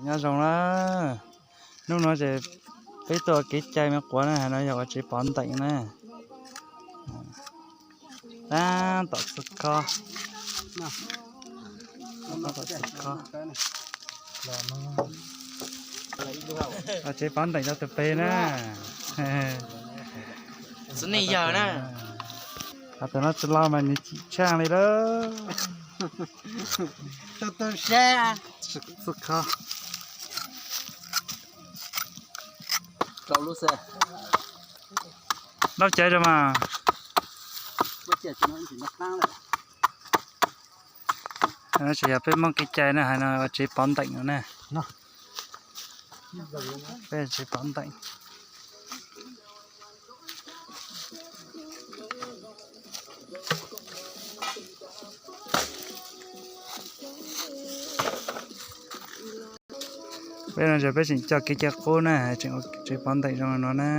Nyob zoo na, hnub no ces peb tuaj kev cai me quav na, no yog ua tsev pov nteem na. Tab tom txhua khob, tab tom txhua khob. Ua tsev pov nteem rau tus pem na. Xwb nej yawg na. Hos tus no tsis los mas nws chim tshaaj li lawm. Txhua khob. Laub caiv rau mas. Tsis yog peb Hmoob kev cai na, hais no ua tsev pov nteem no na. Peb tsev pov nteem. Peb no ces peb tseem coj kev cai qub na, tseem ua tsev pov nteem zoo no na.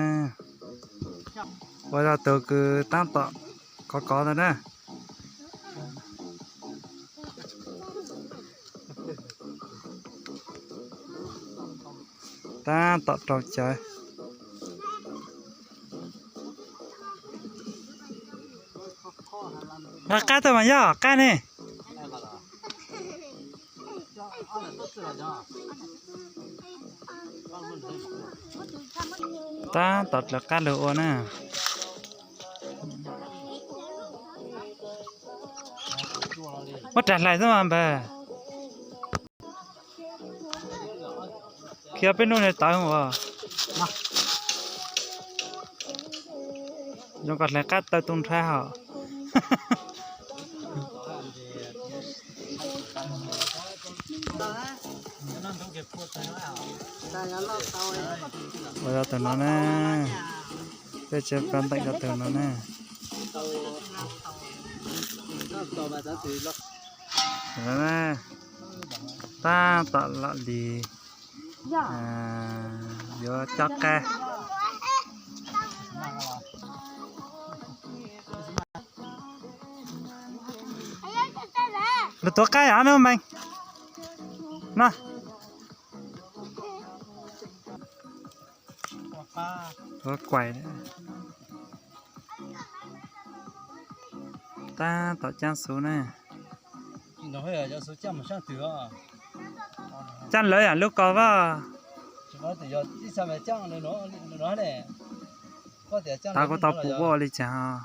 Ua zog tus kws tab tom kov kov ntawd na. Tab tom rau cawv. Nqa qab tuaj mas yog qab ne. Tab tom dlawv qab lug ua na. Muab ras hlais xwb mas npawg. Khiav peb hnub no tawv ua. Zoo koj hlais qab taw tu nrhav hos. Ua rau tus no na, peb tsev pov nteem rau tus no na. Tab tom lom li yuav cob qab. Lug tuav qaib os Nuj Mees. No. Tuav kuais. Tab tom caab xuv na. Caab lawv yam lub ko vaj. Tav kuv tau pum ua li cas.